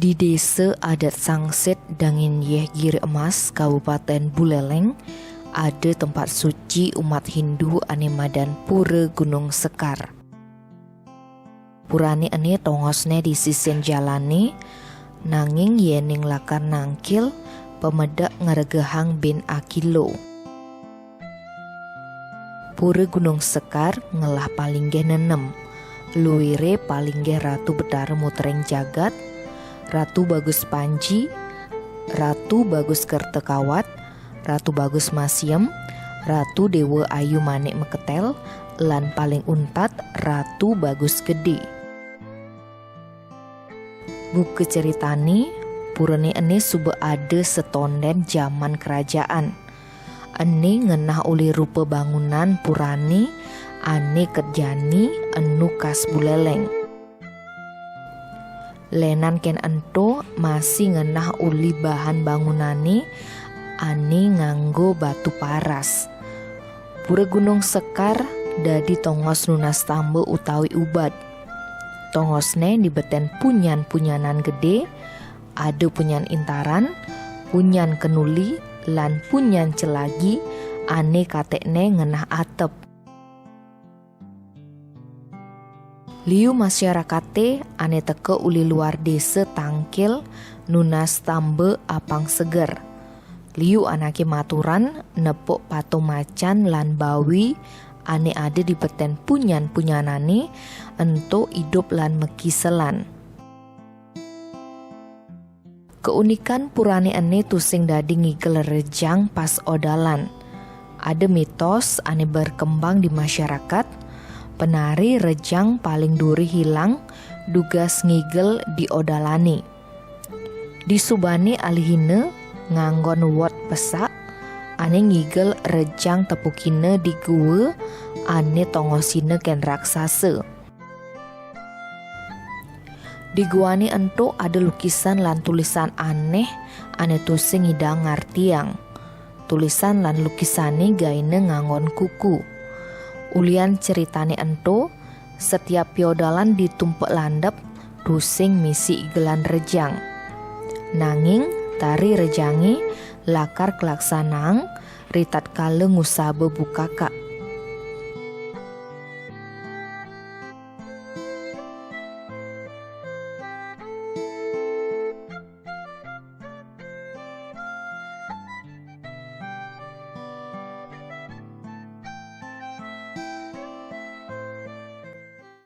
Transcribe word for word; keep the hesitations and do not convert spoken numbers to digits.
Di Desa Adat Sangsit, Dangin Yeh, Giri Emas, Kabupaten Buleleng, ada tempat suci umat Hindu ane madan Pura Gunung Sekar. Purane ene tongosne di sisen jalane, nanging yening lakar nangkil, pamedek ngregehang bin akilo. Pura Gunung Sekar ngelah palinggih nenem. Luire palinggih Ratu Betara Mutreng Jagat, Ratu Bagus Panji, Ratu Bagus Kerta Kawat, Ratu Bagus Masiem, Ratu Dewa Ayu Manik Meketel, lan paling untat Ratu Bagus Gede. Buka ceritane, purane ene suba ada setonden jaman kerajaan. Ene ngenah uli rupa bangunan purane ane kerjani enu khas Buleleng. Lenan ken ento masih ngenah uli bahan bangunane ane nganggo batu paras. Pura Gunung Sekar dadi tongos nunas tamba utawi ubad. Tongosne dibeten punyan-punyanan gede, ada punyan intaran, punyan kenuli, lan punyan celagi ane katekne ngenah atep. Liu masyarakate ane teka uli luar desa tangkil nunas tamba apang seger. Liu anake maturan nepuk patung macan lan bawi ane ada dibeten punyan-punyanane ento idup lan makiselan. Keunikan purane ene tusing dadi ngigel rejang pas odalan. Ada mitos ane berkembang di masyarakat, penari rejang paling duri hilang dugas ngigel di odalane. Disubane alihina nganggon wot pesak, ane ngigel rejang tepukina di gua ane tongosina ken raksasa. Di guane ento ada lukisan lan tulisan aneh ane tusing ngidang ngartiang. Tulisan lan lukisane gaena nganggon kuku. Ulian ceritane ento, setiap piodalan di tumpek landep tusing misi igelan rejang. Nanging tari rejange lakar kelaksanaang ritatkala ngusaba bukaka.